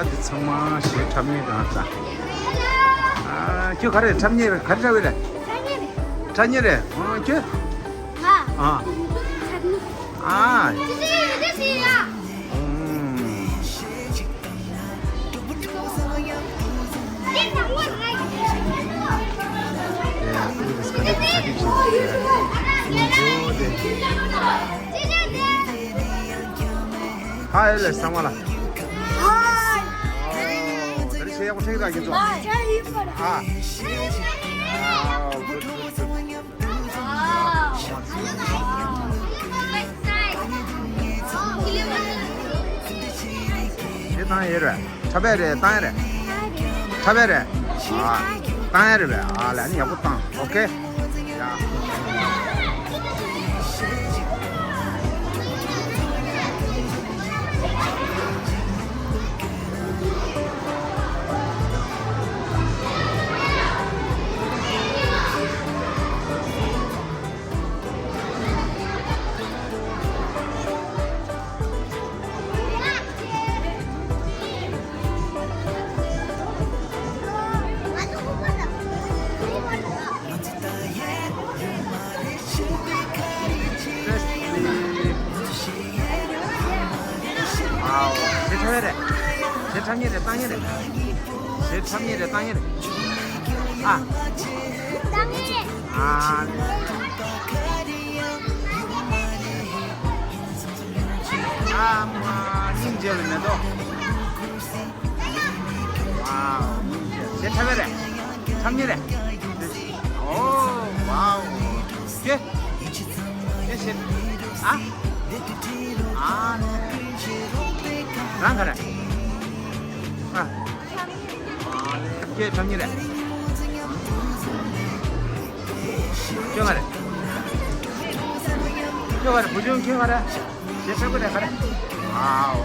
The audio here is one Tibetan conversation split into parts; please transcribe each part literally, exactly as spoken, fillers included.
འདི་ཚང་མ་གཞས་འཁྲབ་མཁན་རང་ཙང་། ཨ། ཁྱོད་ག་རེ་འཁྲབ་མཁན་རེད། ག་རེ་འཁྲབ་པ་རེད། འཁྲབ་མཁན་རེད། ཨ། ཁྱོད། ང་། ཨ། འཁྲབ་མཁན། ཨ། ཨུམ། ཧའི་ལབ་ཚང་མ་ལ། ཧའི། ཨོ། ད་རེས་གཞས་ཡག་པོ་འཁྲབ་ཀྱི་འདུག་ཁྱེད་ཚོ། ཨ། ཨ། གུཌ་གུཌ་གུཌ། གཞས་བཏང་ཡས་རེད། འཁྲབ་པ་རེད། བཏང་ཡས་རེད། འཁྲབ་པ་རེད། ཨ། བཏང་ཡས་རེད་པས། ཨ་ལས། ཨ་ནི་ཡག་པོ་བཏང་། ཨོ་ཁེ། ཡ། ཨའོ། གཞས་འཁྲབ་ཡས་རེད། གཞས་འཁྲབ་མཁན་རེད། བཏང་མཁན་རེད། གཞས་འཁྲབ་མཁན་རེད། བཏང་མཁན་རེད། ཨ། བཏང་མཁན་རེད། ཨ། ཨ་མ། སྙིང་རྗེ་ལ་མེ་ཏོག་ཝའོ། གཞས་འཁྲབ་པ་རེད། འཁྲབ་མཁན་རེད། ཨོ། ཝའོ། ཀྱེ། ཀྱེ་གཞས། ཨ། ཨ། རང་ག་རེ། ཨ། ཀྱེ་འཁྲབ་མཁན་རེད། ཁྱོད་ག་རེ། ཁྱོད་ག་རེ། བུ་ཆུང་ཁྱོད་ག་རེ། གཞས་འཁྲབ་ཀྱི་རེད་ག་རེ། ཝའོ།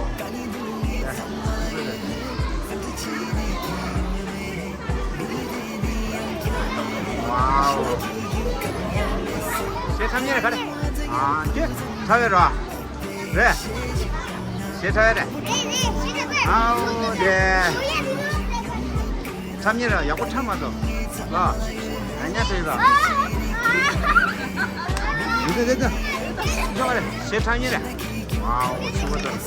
ཝའོ། གཞས་འཁྲབ་མཁན་རེད་ག་རེ། ཨ། ཁྱོད་འཁྲབ་ཡས་རོ། རེད། གཞས་འཁྲབ་ཡས་རེད། ཨའོ་དེ། འཁྲབ་མཁན་ར་ཡག་པོ་འཁྲབ་མ་ཐུབ་ལ། ཡ་ཉ་ཏྲེ་ལ། དེ་དེ་དེ་དེ། འགྲོ་བ་རེད། གཞས་འཁྲབ་མཁན་རེད། ཝའོ་ཆུ་བ་དང་།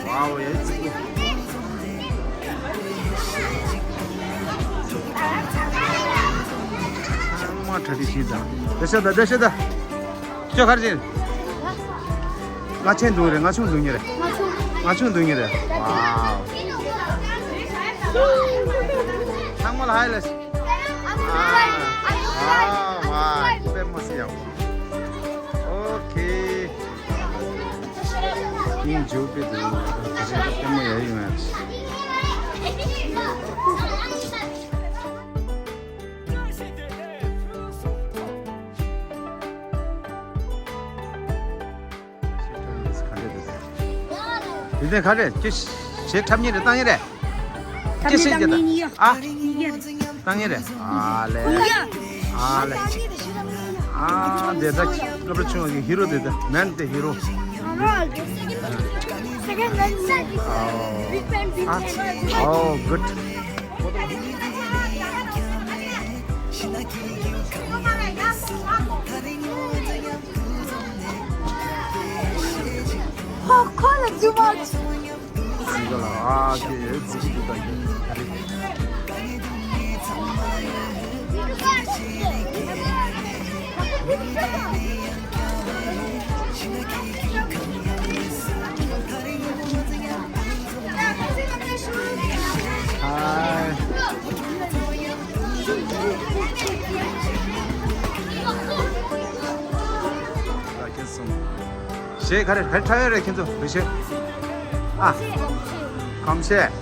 ཝའོ་ཡ་ཙི་ཀུ། ཚང་མ་གྲ་སྒྲིག་བྱས་ཙང་། བསྡད་ཤོག་ད། བསྡད་ཤོག་ད། ཁྱོད་ག་རེ་བྱེད། རྔ་ཆེན་བརྡུང་རེད། རྔ་ཆུང་བརྡུང་མཁན་རེད། རྔ་ཆུང་བརྡུང་མཁན་རེད། ཝའོ། ཚང་མ་ལ་ཧའི་ལབས། ཨ། ཨ། ཝའོ། དཔེ་མོ་སི་ཡ། ཨོ་ཁེ། ཡིན་འཇུག་པའི་དུས་ལ་དཔེ་མོ་ཡ་ཡིན་ང་། དེ་ནས་ག་རེ། ཁྱོད་གཞས་འཁྲབ་མཁན་རེད། བཏང་མཁན་རེད། ཁྱོད་གཞས་རྒྱག་ད། ཨ། བཏང་མཁན་རེད། ཨ་ལེ། ཨ་ལེ། ཨ། དེ་ད་སྐབས་ར་ཆུང་བ་གི་ཧི་རོ་དེ་ད། མེན་དེ་ཧི་རོ། ཨོ། ཨོ། གུཌ། ཁོ་ཁོ་ལ་ཇུ་མ། ཟི་ག་ལ་ཨ་ཀེ་ཟི་གི་ཏུ་ད་ཀེ། ཧའི། གཞས་ག་རེ་ག་རེ་འཁྲབ་ཡོད་རེད་ཁྱེད་ཚོ། བོད་གཞས། ཨ། གོམས་གཤིས།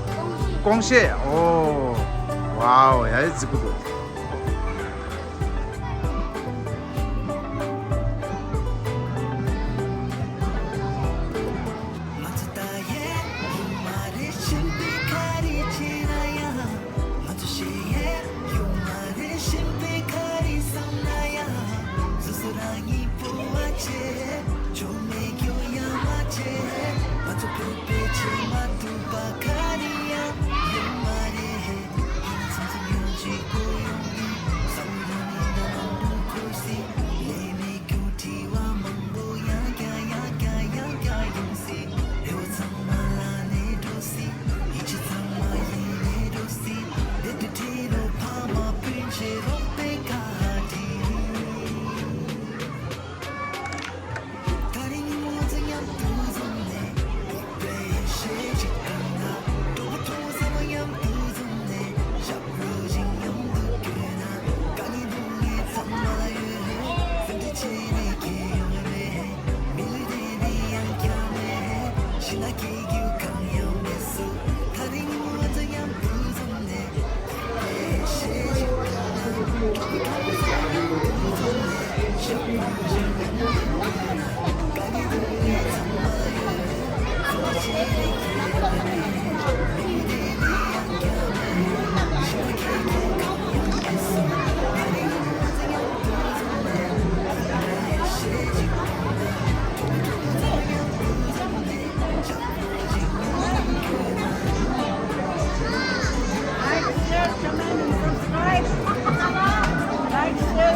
ཀོང་གཞས། ཨོ། ཝའོ། ཡ་ཡི་ཙི་ཀུ་ཏུ།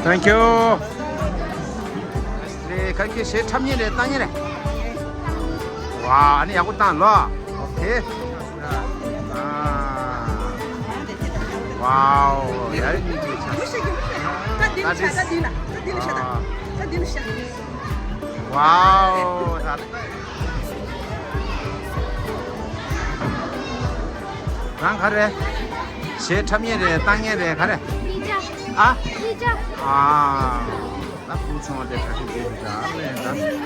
Thank you. རེད། ག་གི་གཞས་འཁྲབ་མཁན་རེད། བཏང་མཁན་རེད། ཝ། ཨ་ནི་ཡག་པོ་བཏང་ལོ། ཨོ་ཁེ། ཝའོ། ཡ་རི་ནི་ཅི་ཆ། ད་འདི་ལ་ཤ། ད་འདི་ལ། ད་འདི་ལ་ཤ། ད་འདི་ལ་ཤ། ཝའོ། ད་རང་ག་རེ། གཞས་འཁྲབ་མཁན་རེད། བཏང་མཁན་རེད། ག་རེ། ཨ། ཨ། ད་བུ་ཆུང་བ་དེ་ག་རེ་བྱེད་ཀྱི་འདུག་ཨ་ལས་ད།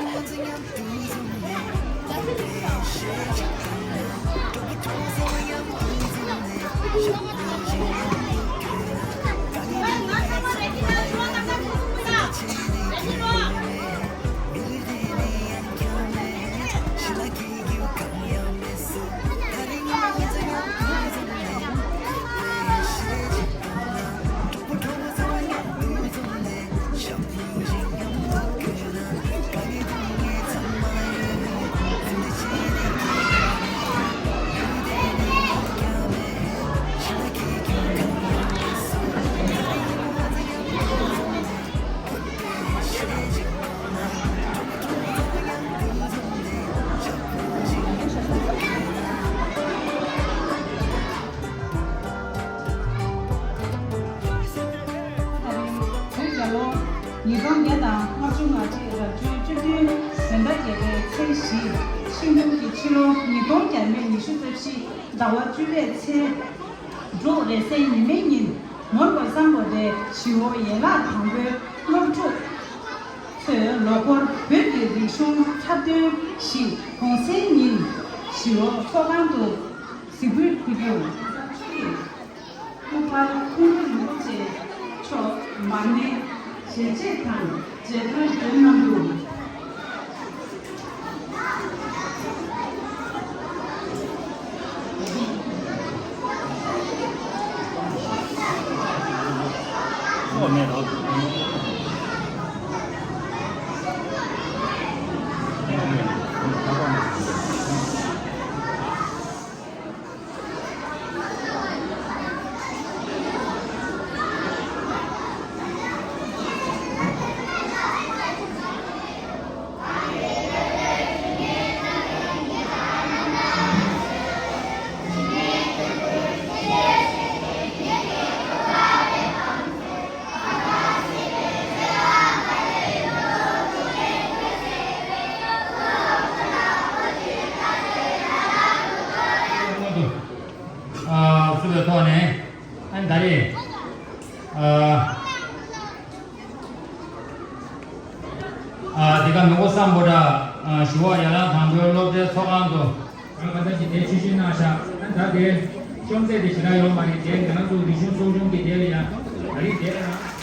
བོད་རྒྱལ་ལོ་ཉིས་སྟོང་བརྒྱ་དང་ལྔ་བཅུ་ང་གཅིག་རབ་བྱུང་བཅུ་བདུན་བོད་ཟླ་བརྒྱད་པའི་ཚེས་བཞི། ཤིང་སྦྲུལ་གྱི་ཕྱི་ལོ་ཉིས་སྟོང་བརྒྱ་མེད་ཉི་ཤུ་རྩ་བཞི། ཟླ་བ་བཅུ་པའི་ཚེས་དྲུག་རེས་གཟའ་ཉི་མའི་ཉིན་མོན་གྷོ་སམ་བྷོ་ཊའི་ཞི་བོ་ཡན་ལག་དང་པོའི་སློབ་ཕྲུག་ཚོས་ལོ་འཁོར་བོད་ཀྱི་རིག་གཞུང་འཁྲབ་སྟོན་ཞིག་གུང་སེང་ཉིན་ཞི་བོ་ཚོགས་ཁང་དུ་གཟིགས་འབུལ་ཕུལ་རྒྱུ། ལྷག་པར་མཁན་སྤྲུལ་རིན་པོ་ཆེ་མཆོག་མར་མེ་ཞལ་འབྱེད་དང་མཇལ་དར་སྒྲོན་གནང་རྒྱུ། ཨ། བསུ་བའི་ཐོག་ནས་ཨ་ནི་ད་རེས་ཨ། ཨ། འདི་ག་མོན་གྷོ་སམ་བྷོ་ཊ་ཨ་ཞི་བ་ཡན་ལག་དང་པོའི་སློབ་གྲྭའི་ཚོགས་ཁང་དུ་ང་ག་ད་ཅིག་དེ་ཆེ་ཤོས་གནང་ཤག་ཨ་ནི་ད་དེ་ཤོང་ཚད་དེ་ཞེ་དྲག་ཡོད་མ་རེད། དེ་ང་རང་ཚོ་རིག་གཞུང་ཚོགས་ཆུང་གི་དེ་ལ་ཡང་ད་རེས་དེ་ལ་ཡང་།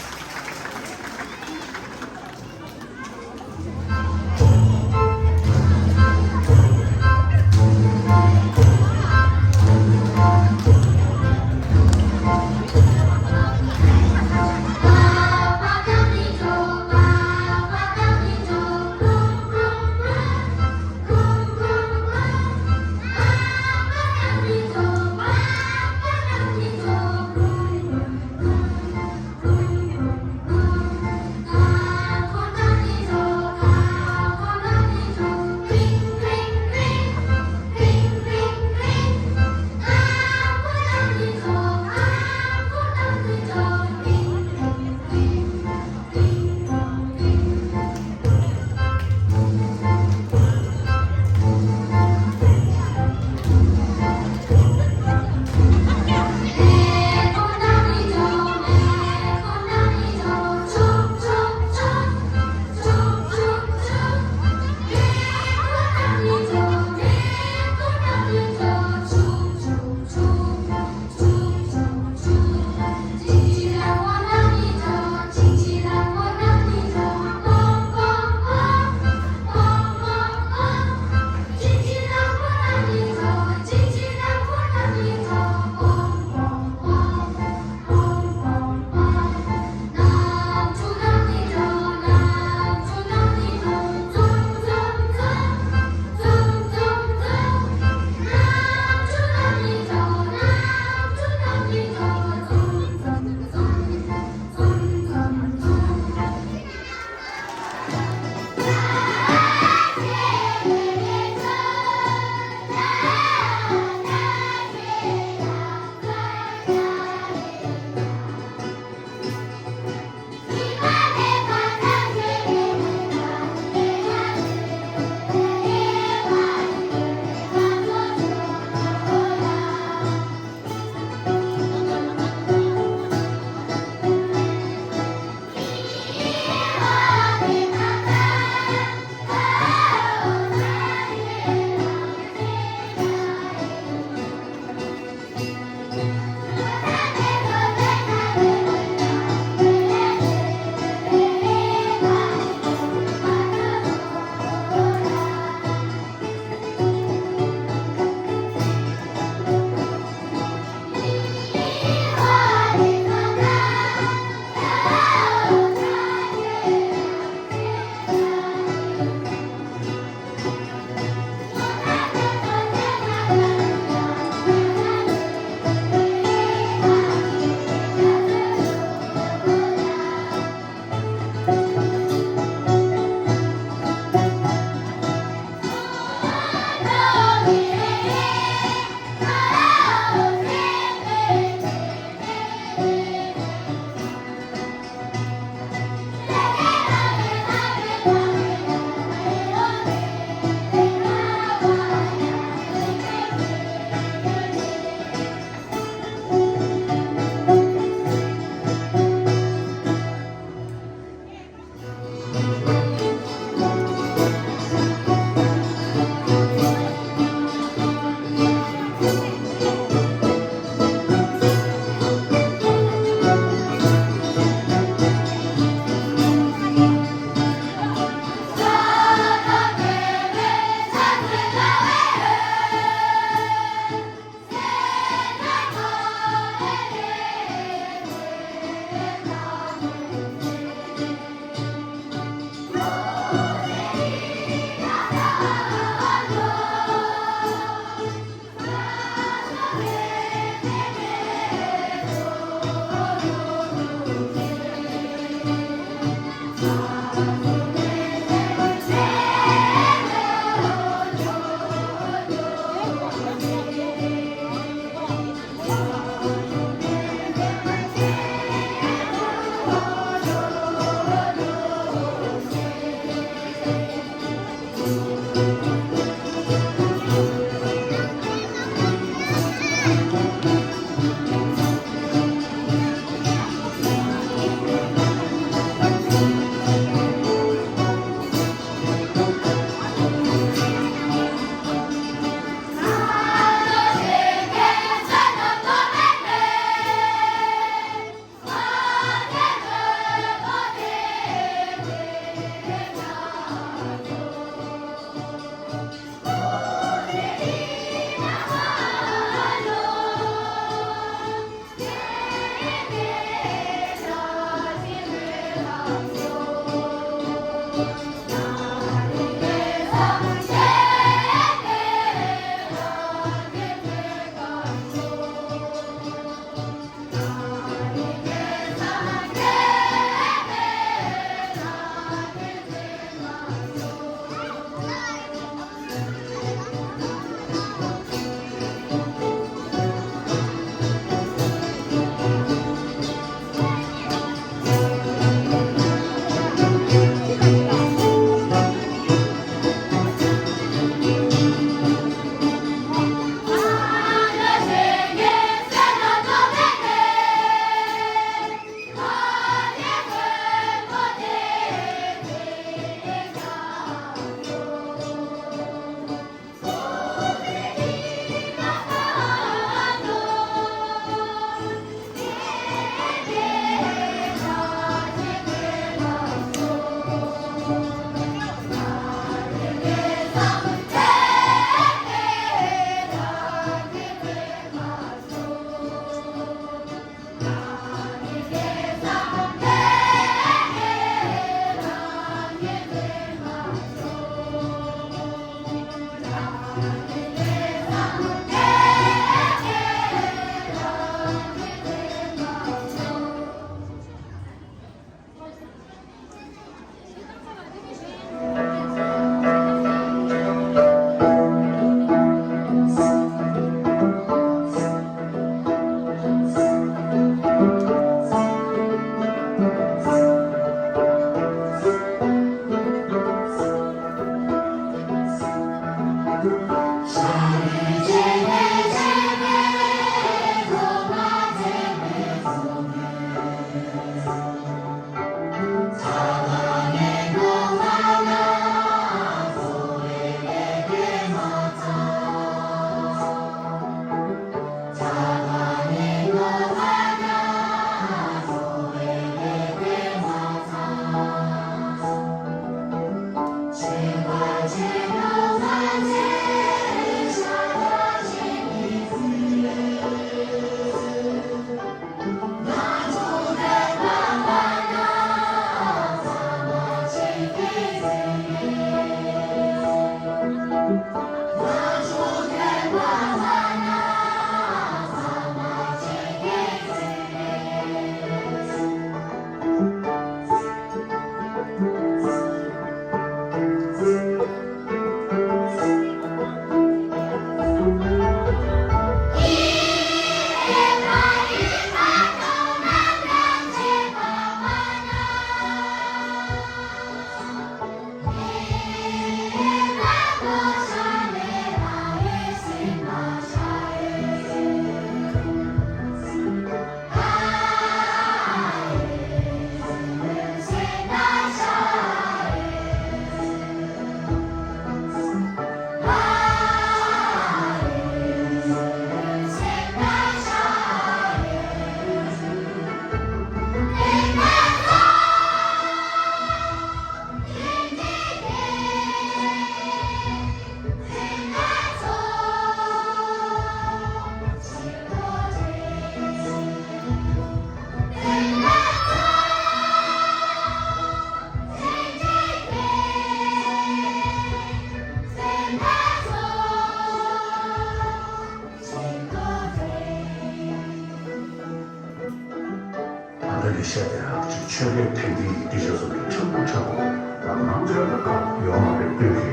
ཆོས་རྒྱལ་ཐེངས་འདིའི་སྐད་ཆ་སོགས་ཀྱི་ཕྲན་བུ་ཕྲན་བུ་དང་ནང་ཆོས་ལ་ཁག་ཡོད་མ་རེད་སྟོན་གྱི་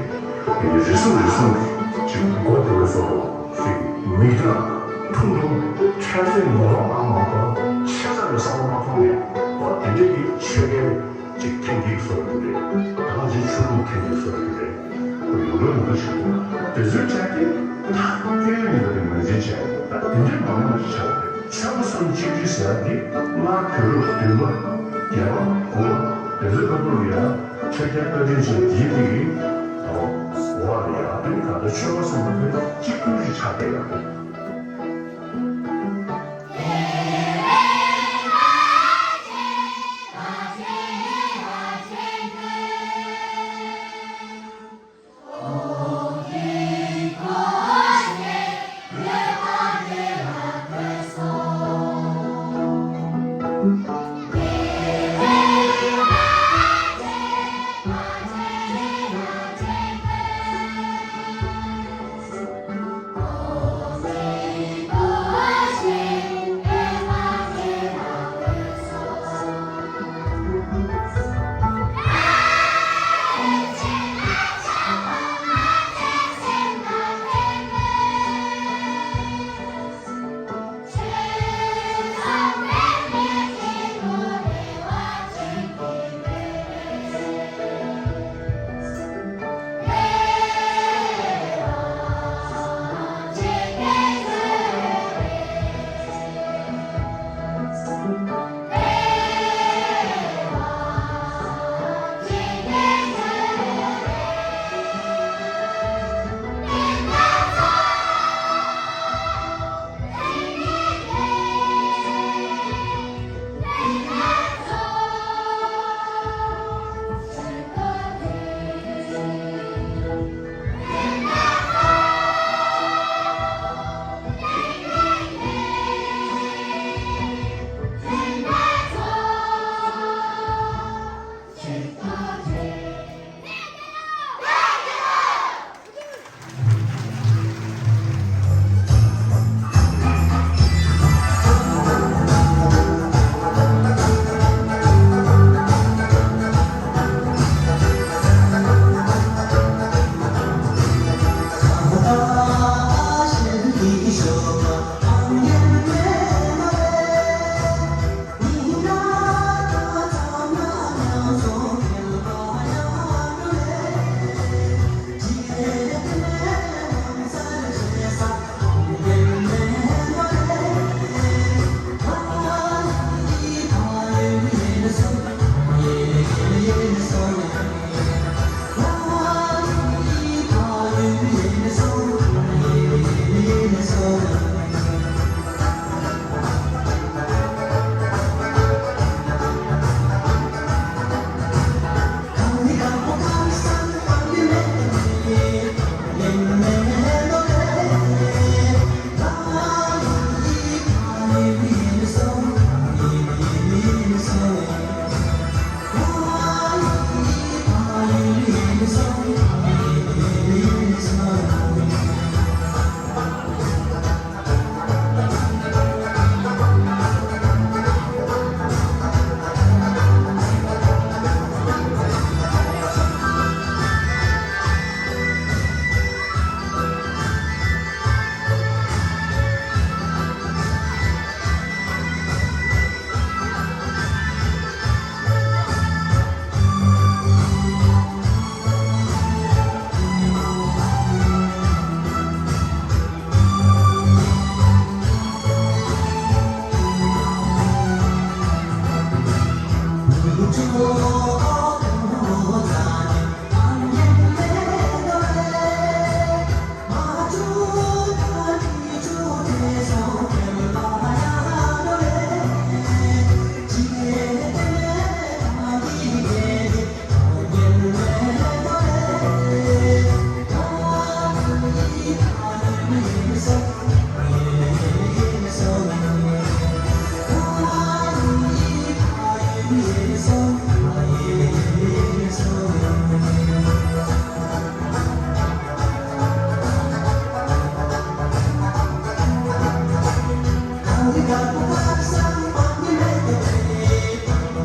ཡིན། རེ་ཟུང་རེ་ཟུང་གིས་ཅིག་མགོ་བདེ་བོ་བཟོ་རོགས་ཞེས་མིག་ལྟ་ཐུང་ཐུང་ཁྱད་ཚོད་མི་རོགས་ཨང་མ་གཏོགས་ཆེ་ས་ནས་བསམ་བློ་མ་ཐོངས་ནས་འོ་དེ་འདྲས་ཀྱི་ཆོས་རྒྱལ་ཅིག་ཐེངས་འདིའི་བཟོ་རྒྱུ་རེད། ད་ང་ཚོའི་ཆོས་ལུགས་ཐེངས་འདིའི་བཟོ་རྒྱུ་རེད། ཁོ་ཡོང་འགྲོ་ཡོང་འགྲོ་བྱེད་དགོས། དེ་ཚོའི་གྲས་དེ་ད་སྐྱོན་ཡིན་པ་དེ་ངོས་འཛིན་བྱས་ཡོད། ད་དེ་འདྲའི་མང་མང་ཞིག་ཆགས་པ་རེད། ཆོལ་ཁ་གསུམ་གཅིག་སྒྲིལ་ཟེར་ཡ་འདི་སྔར་བོད་རབས་བདུན་པ་བརྒྱད་པ་དགུ་པ་དེ་ཚོའི་སྐབས་ལ་ཡ་ཆོས་རྒྱལ་བཀའ་དྲིན་ཆེ་འདིའི་འདི་གི་འོག་ལ་ཡ་ཨ་ནི་ད་ལྟ་ཆོལ་ཁ་གསུམ་པོ་དེ་གཅིག་གྱུར་ཞིག་ཆགས་བསྡད་ཡོད་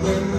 རེད།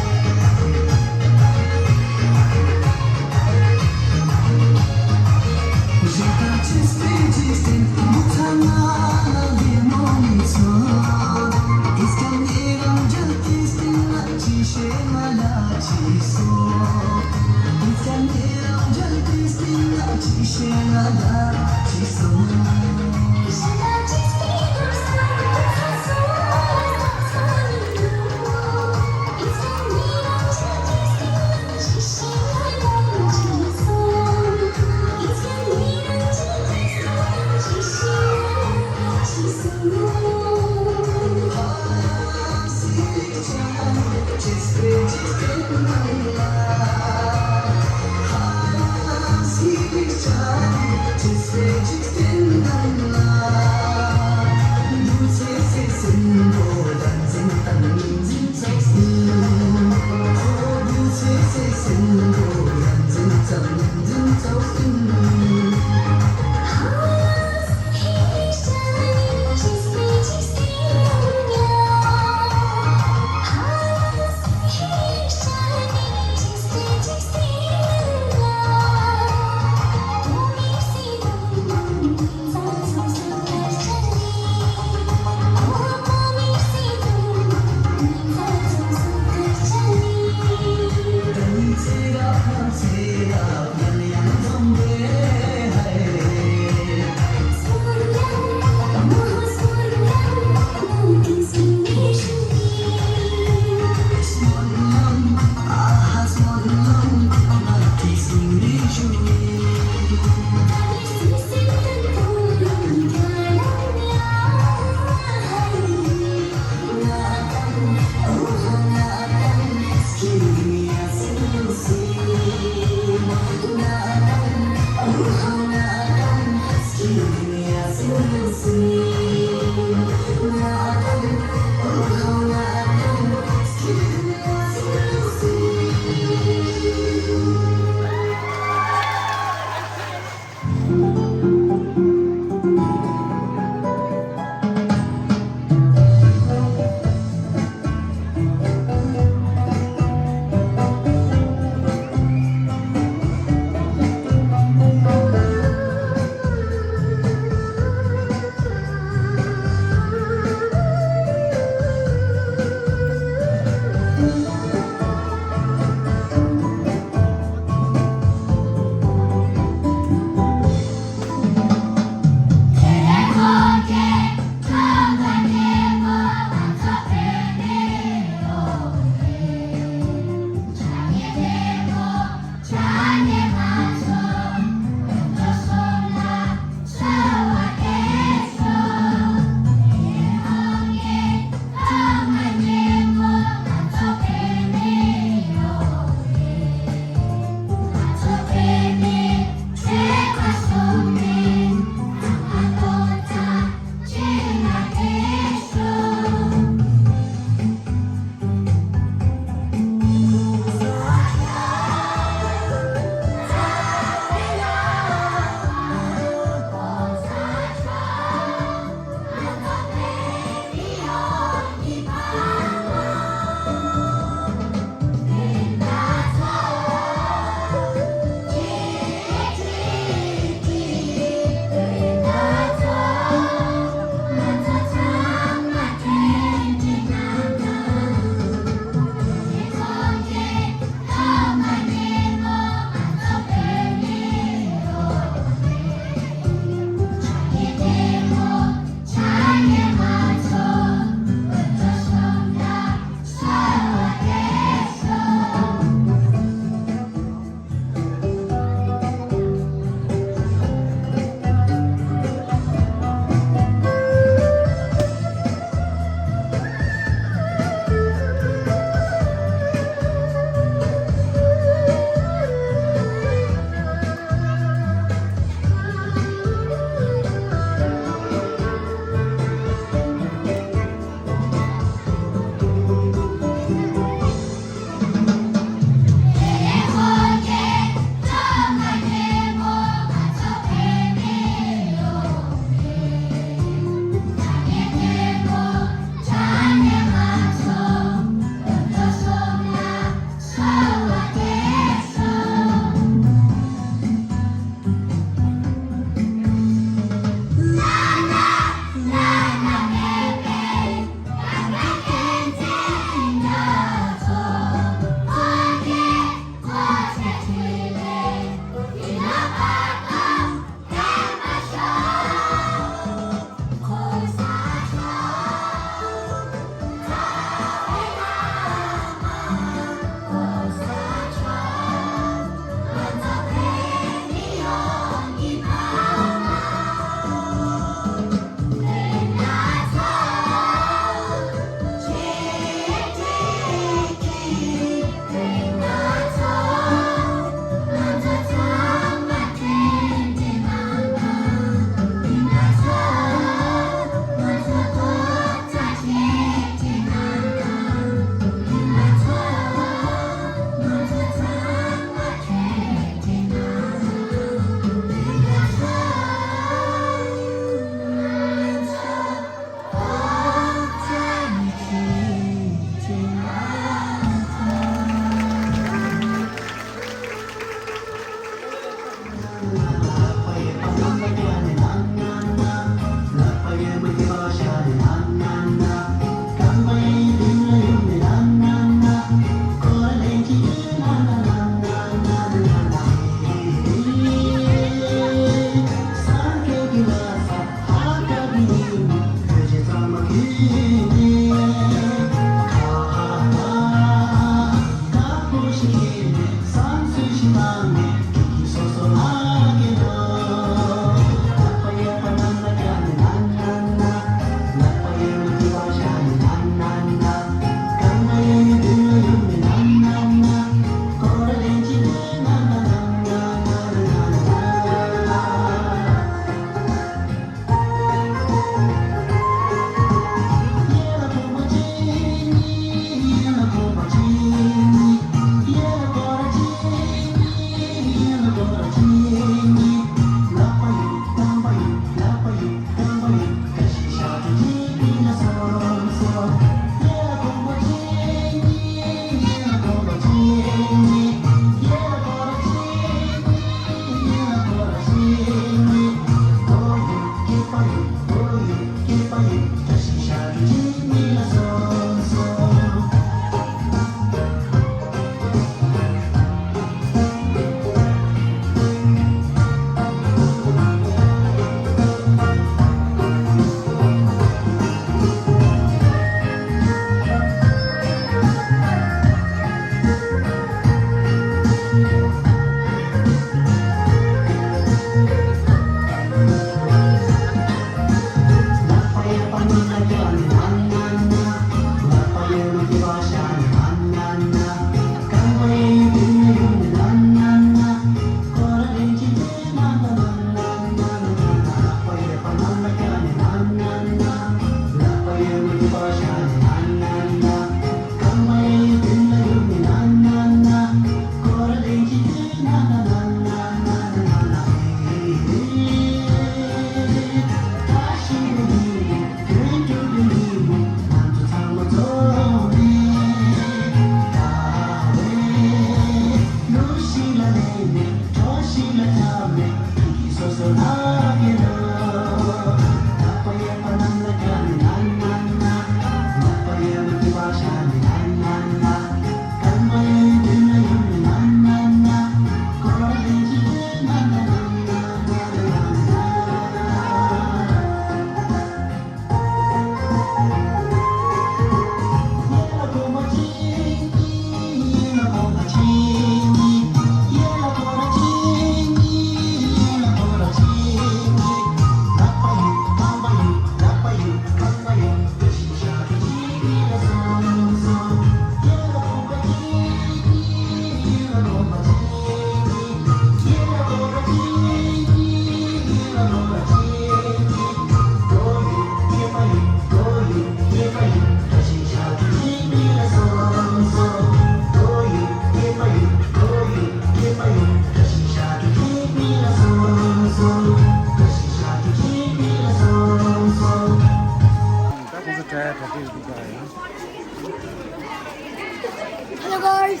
Hello guys.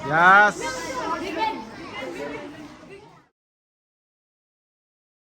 Yes.